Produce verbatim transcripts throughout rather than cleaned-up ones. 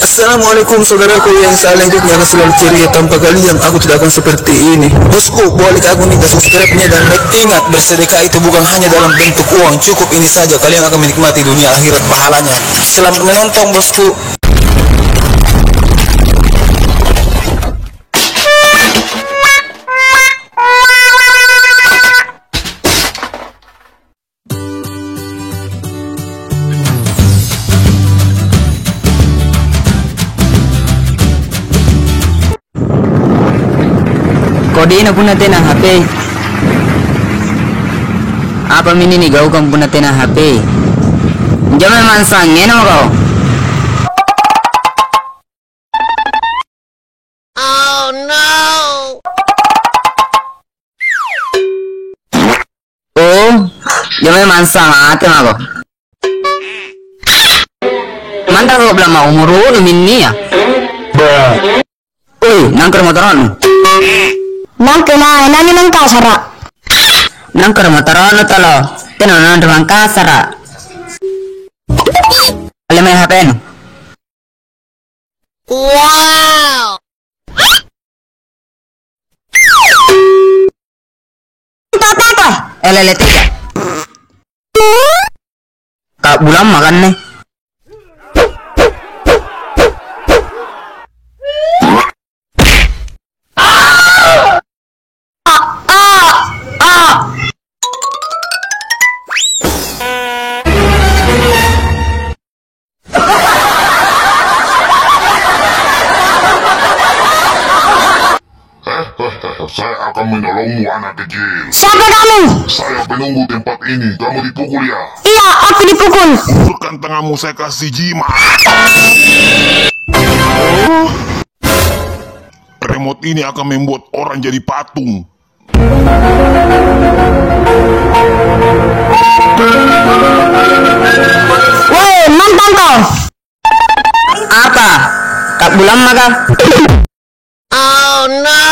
Assalamualaikum saudaraku yang seandainya akan selalu ceria tanpa kalian aku tidak akan seperti ini. Bosku, boleh aku minta subscribe-nya dan like. Ingat, bersedekah itu bukan hanya dalam bentuk uang, cukup ini saja kalian akan menikmati dunia akhirat pahalanya. Selamat menonton, bosku. Kodina punna tena H P? Apa mini nigaukang punna tena H P? Jama mansang, ngena mako. Oh no. Oh, jama mansang mate mako. Mantang kau belama umuru minni ya. Oi, nangkara motoronu. Nangka mae, nani nangkasara. Nangkara motoronu talo. Tena nangkara mangkasara. Alle mai H P-nu. Wow. Papa. Elele tiga. Kak bulan makanne. Saya akan menolongmu, anak kecil. Siapa kamu? Saya penunggu tempat ini. Kamu dipukul, ya? Iya, aku dipukul. Ulurkan tanganmu, saya kasih jimat. Remote ini akan membuat orang jadi patung. Woi, mantang kau! Apa? Kabbulang maka? Oh no!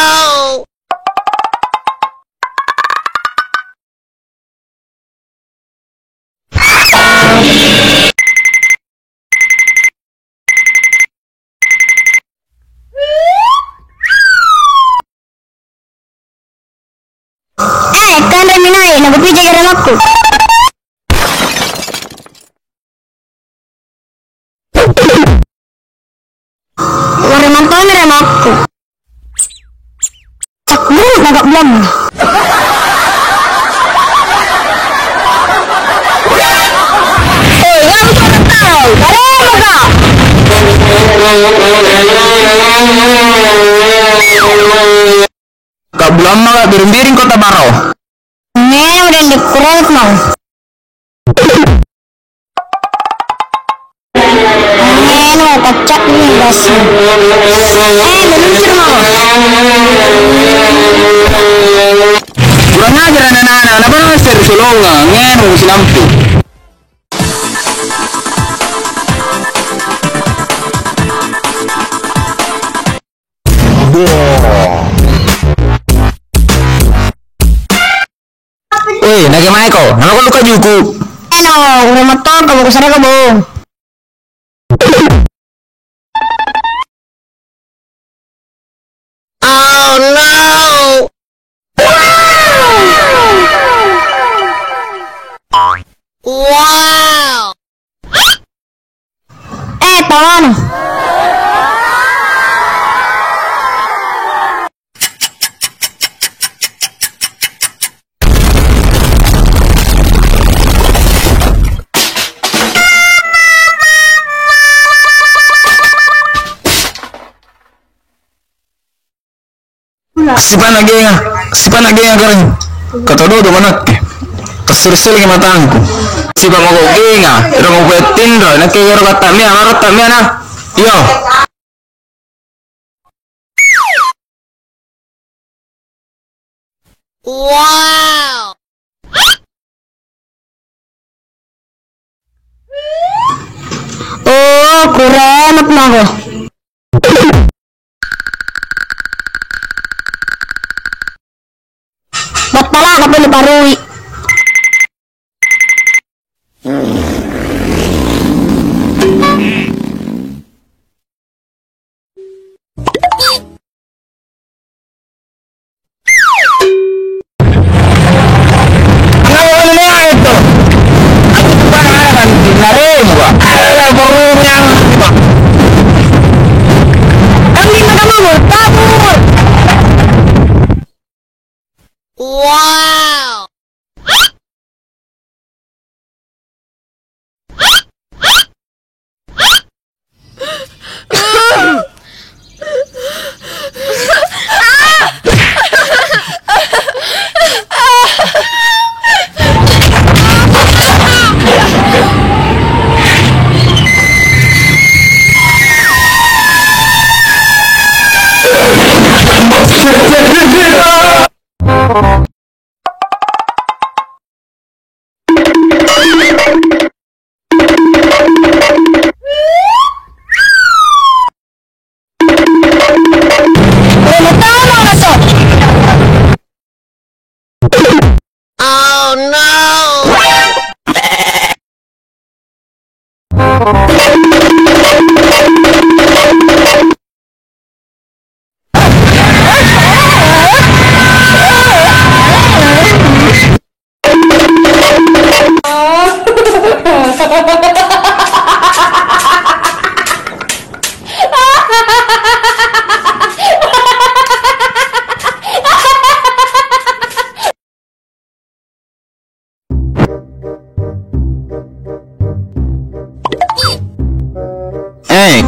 Eh, kanremi nai', nakupijaki remo'ku. Waremang tongi remo'ku. Takburu' naga' blommu. Oi, ngampara tau, karemoka. Ka'bulamma biring-biring kota baro. Nge'u dende' kure'mo. Nge'u kacca'mi basi. Eh, meluncur mako. Kurang ajar anak-anak, kenapa nassere' solongang? Nge'u sinampe'. Woi, nakemaeko? Namako luka juku. Eno, urung mattongko, buku sareko, bu. Oh no! Wow! Eh, tawana. Sipa'na genga, sipa'na genga karaeng. Katododo manakke. Kassiri-siriki matangku. Sipa' mako genga, ero mako tinro, nakke ero katta'mea, maro ta'mea na. Iyo. Wow. Oh, kure'mo mako. Battala'na pole parui.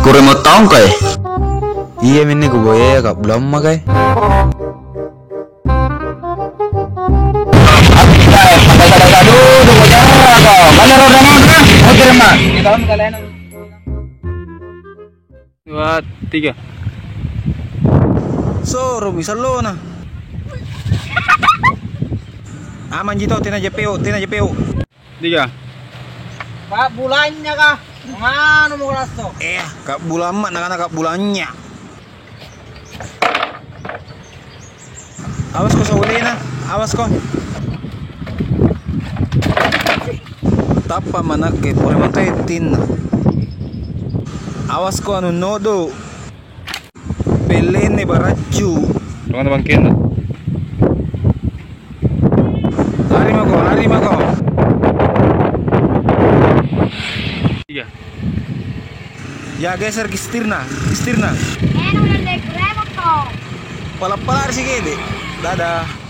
Kuremot taungka, eh? Iya, minne kuboyaya, Kak, belum makai. Dua, tiga. Soromi sallona. Amanji to, tena jepeo, tena jepeo. Tiga. Kak, bulanya kah? Nganu mau lasso? Eh, Kak Bulamma, nakana Kak Bulanya. Awas ko sawalena, awas ko. Tappa manakke, pore matai tinna. Awas ko anu nodo. Pellene baraccu. Ruangan bangkenna. Lari mako, lari mako. Iya. Ya, geser ki setirna, setirna. Eh, nu udah dek remoto. Pala-pala ri sikidi. Dadah.